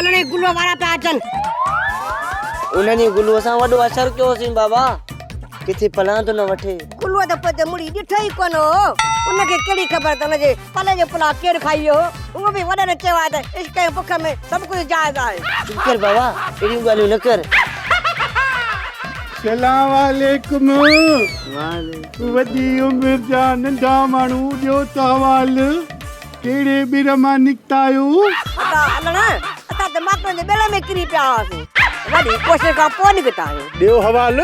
هلڻي گلوء وارا پيا اچن. انهن ئي گلوء سان وڏو اثر ڪيوسين بابا. ڪٿي پلاند نه وٺي. گلوء ته پوئتي مڙي ڏٺو ئي ڪونه هو. ان کي ڪهڙي خبر ته ان جي پلي جو پلاء ڪير کائي ويو هو. هونء به وڏن چيو آهي ته عشق ۽ بک ۾ سڀ ڪجهه جائز آهي. چپ ڪر بابا، اهڙيون ڳالهيون نه ڪر. سلام عليڪم وڏي عمر جا ننڍا ماڻهو ڏيو ته حوال ڪهڙي ٻر مان نڪتا آهيو. ادا هلڻ اسان ته ماڪڙن جي ٻيڙي ۾ ڪري پيا هئاسين وڏي ڪوشش کان پوء نڪتا آهيون. ڏيو حوال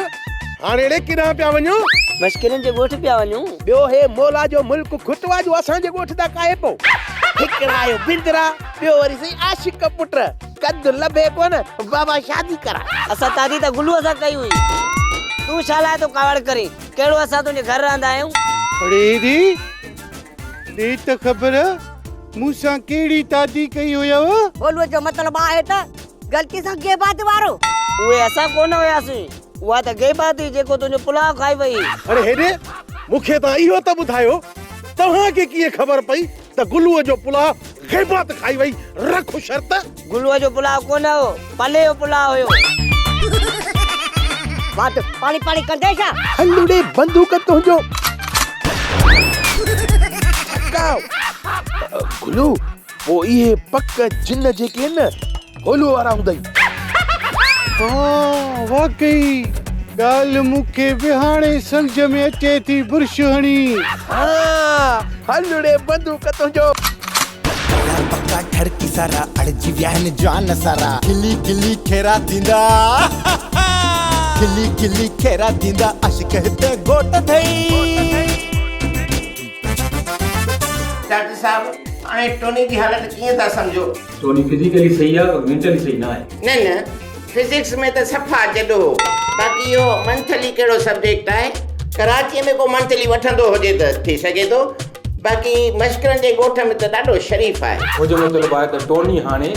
هاڻي اڙي ڪيڏانهن پيا وڃو؟ مشڪرين جي ڳوٺ پيا وڃون. ٻيو هي مولا جو ملڪ کٽوا جو اسان جي ڳوٺ تان ڪاهي پئو. هڪڙا آهيو بندرا ٻيو وري سائين عاشق پٽ. قد لڀي ڪونه بابا شادي ڪراء. اسان تادي ته گلوء سان ڪئي هئي. تون ڇا لاء ٿو ڪاوڙ ڪرين؟ ڪهڙو اسان تنهنجي گهر رهندا آهيون؟ اڙي ڙي! ڏي ته خبر مون سان ڪهڙي تادي ڪئي هيو؟ گلوء جو مطلب آهي ته غلطي سان غيبات وارو. اهي اسان ڪونه هياسين. اها ته غيبات هئي جيڪو تنهنجو پلاء کائي وئي. اڙي هيڏي! مون کي توهان اهو ته ٻڌايو توهان کي ڪيئن خبر پئي ته گلوء جو پلاء غيبات کائي وئي، رک شرط. گلوء جو پلاء ڪونه هو، پلي جو پلاء هيو. وات پاڻي پاڻي ڪندين ڇا؟ هل اڙي بندوق تنهنجو ٺڪاء. گلو پوء اهي پڪ جن جيڪي آهن نه هولوء وارا هوندئي. ها واقعي ڳالهه مون کي به هاڻي سمجهه ۾ اچي ٿي برش هڻي. ها هل اڙي بندوق تنهنجو. پيا پڪا ٺڙڪي سارا اڙجي ويا آهن جوان سارا کلي کلي کيرا ٿيندا کلي کلي کيرا ٿيندا عاشق هتي گهوٽ ٿئي. ڊاڪٽر صاحب هاڻي ٽوني جي حالت ڪيئن ٿا سمجهو؟ ٽوني فزيڪلي صحيح آ پر مينٽلي صحيح نه آهي. نه نه فزڪس ۾ ته صفا جڏو هو باقي اهو منٿلي ڪهڙو سبجيڪٽ آهي ڪراچيء ۾ ڪو منٿلي وٺندو هجي ته ٿي سگهي ٿو باقي مشڪرن جي ڳوٺ ۾ ته ڏاڍو شريف آهي. منهنجو مطلب آهي ته ٽوني هاڻي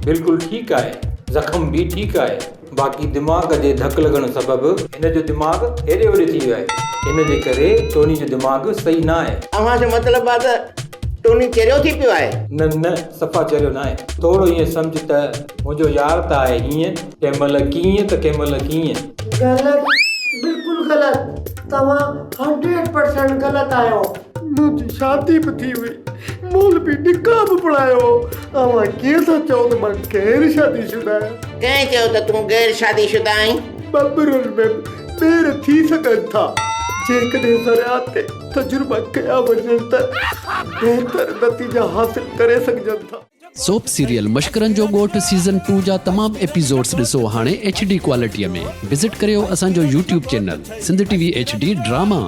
بلڪل ٺيڪ آهي زخم به ٺيڪ آهي باقي دماغ جي ڌڪ لڳڻ سبب هن جو دماغ هيڏي هوڏي ٿي ويو آهي ان جي ڪري ٽوني جو دماغ صحيح نه آهي. اوهان جو مطلب آهي ته ٽوني چريو ٿي پيو آهي؟ نه نه صفا چريو ناهي. ٿورو ائين سمجهه ته منهنجو يار ته آهي هيئن، ڪنهن مهل ڪيئن ته ڪنهن مهل ڪيئن. غلط بلڪل غلط توهان هنڊريڊ پرسنٽ غلط آهيو. منهنجي شادي به ٿي هئي، مولوي نڪاح به پڙهايو هو، اوهان ڪيئن ٿا چئو ته مان غير شادي شده آهيان؟ ڪنهن چيو ته تون غير شادي شده آهين؟ ٻٻرن ۾ به ٻير ٿي سگهن ٿا، جيڪڏهن زراعت تي تجربا ڪيا وڃن ته بهتر نتيجا حاصل ڪري سگهجن ٿا. سوپ سيريل مشڪرن جو ڳوٺ سيزن ٽو جا تمام ايپيسوڊس ڏسو هاڻي ايڇ ڊي ڪوالٽي ۾ وزٽ ڪريو اسان جو YouTube channel Sindh T V H D drama.